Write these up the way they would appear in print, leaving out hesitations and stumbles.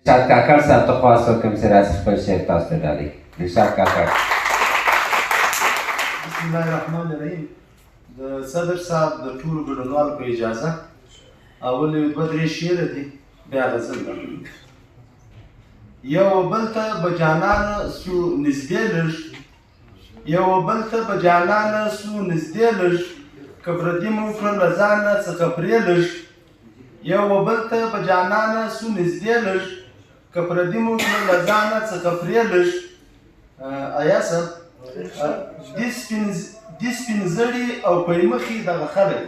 دلشاد کاکړ صاحب ته خواست وکړم چې راسي خپل شعر تاسو ته ډالۍ. دلشاد کاکړ. بسم الله الرحمن الرحیم. د صدر صاحب د ټولو ګډونوالو په اجازه اول یو دوه درې شعره دي، بیا غزل ده. یو بل ته به جانانه سو نږدې لږ، یو بل ته به جانانه سو نږدې لږ، که پردي مو کړل له ځانه څخه پرې لږ. یو بل ته به جانانه سو نږدې لږ، که پردي مو کړل له ځانه څخه پرې لږ. ایا صاحب دي سپین زړي او پیمخي دغه خلک،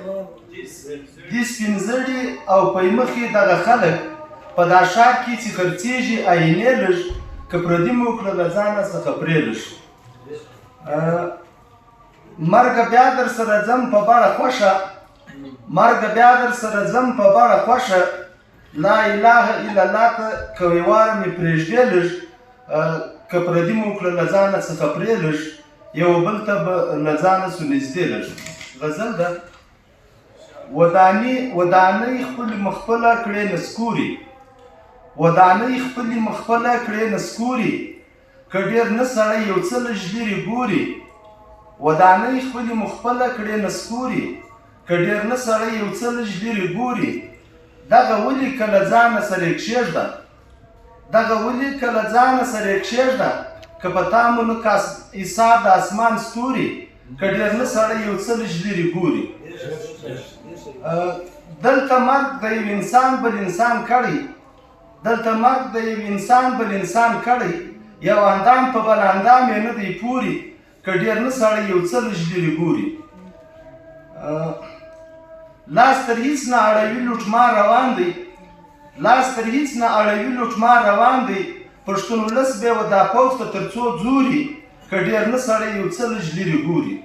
دي سپین زړي او پیمخي دغه خلک، په دا ښار کې چې خرڅېږي آینې لږ، که پردي مو کړه له ځانه څخه پرې لږ. مرګ بیا در سره ځم په بڼه خوښه، مرګ بیا در سره ځم په بڼه خوښه، لا اله الا الله ته که واره مې پرېږدې لږ، که پردي مو کړه له ځانه څخه پرې لږ، یو بل ته به له ځانه سو نږدې لږ. غزل ده. ودانۍ ودانۍ خپلې مخپله کړې نسکوري، ودانۍ خپلې مخپله کړې نسکوري، که ډېر نه سړی یو څه لږ لرې ګوري. ودانۍ خپلې مخپله کړې نسکوري، که ډېر نه سړی یو څه لږ لرې ګوري. دغه ولي که له ځانه سره یې کښېږده، دغه ولي که له ځانه سره یې کښېږده، که په تا مو نه حساب د اسمان ستوري، که ډېر نه سړی یو څه لږ لرې ګوري. دلته مرګ د یو انسان بل انسان کړی، دلته مرګ د یو انسان بل انسان کړی، یو اندام په بل اندام یې نه دی پوري، که ډېر نه سړی یو څه لږ لرې ګوري. لاس تر هیڅ نه اړوي لوټمار روان دی، لاس تر هیڅ نه اړوي لوټمار روان دی، پښتون ولس به و دا پوځ ته تر څو ځوري، که ډېر نه سړی یو څه لږ لرې ګوري.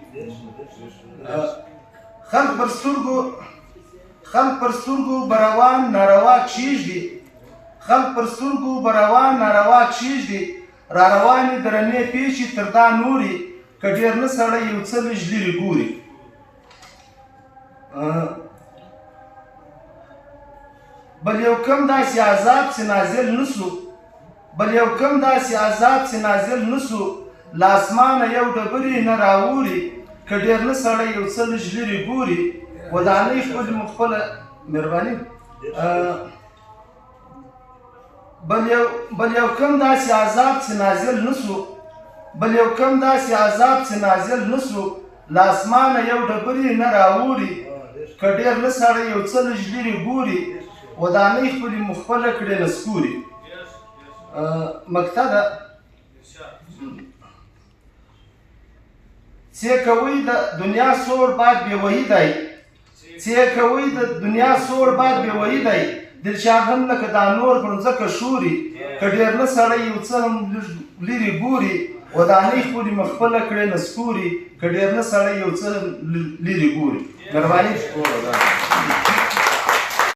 خلک پر سترګو، خلک پر سترګو به روان ناروا کښېږدي، خلک پر سترګو به روان ناروا کښېږدي، را روانې درنې پېښې تر دا نوري، که ډېر نه سړی یو څه لږ لرې ګوري. بل یو کم داسې عذاب چې نازل نسو، بل یو کم داسې عذاب چې نازل نسو، له اسمانه یو ډبرې نه راوري، که ډېر نه سړی یو څه لږ لرې ګوري. ودانۍ خپلې مو خپله مهرباني. بل یو کم داسې عذاب چې نازل نسو، بل یو کم داسې عذاب چې نازل نسو، له اسمانه یو ډبرې نه راوري، که ډېر نه سړی یو څه لږ لرې ګوري. ودانۍ خپلې مو خپله کړې نسکوري. مکته ده. څه کوئ د دنیا سوړ باد بې وهي دی، څه کوئ د دنیا سوړ باد بې وهي دی، دلشاد هم لکه دا نور پر مځکه ښوري، که ډېر نه سړی یو څه هم لږ لرې ګوري. ودانۍ خپلې مو خپله کړې نسکوري، که ډېر نه سړی یو څه هم لرې ګوري. مهرباني.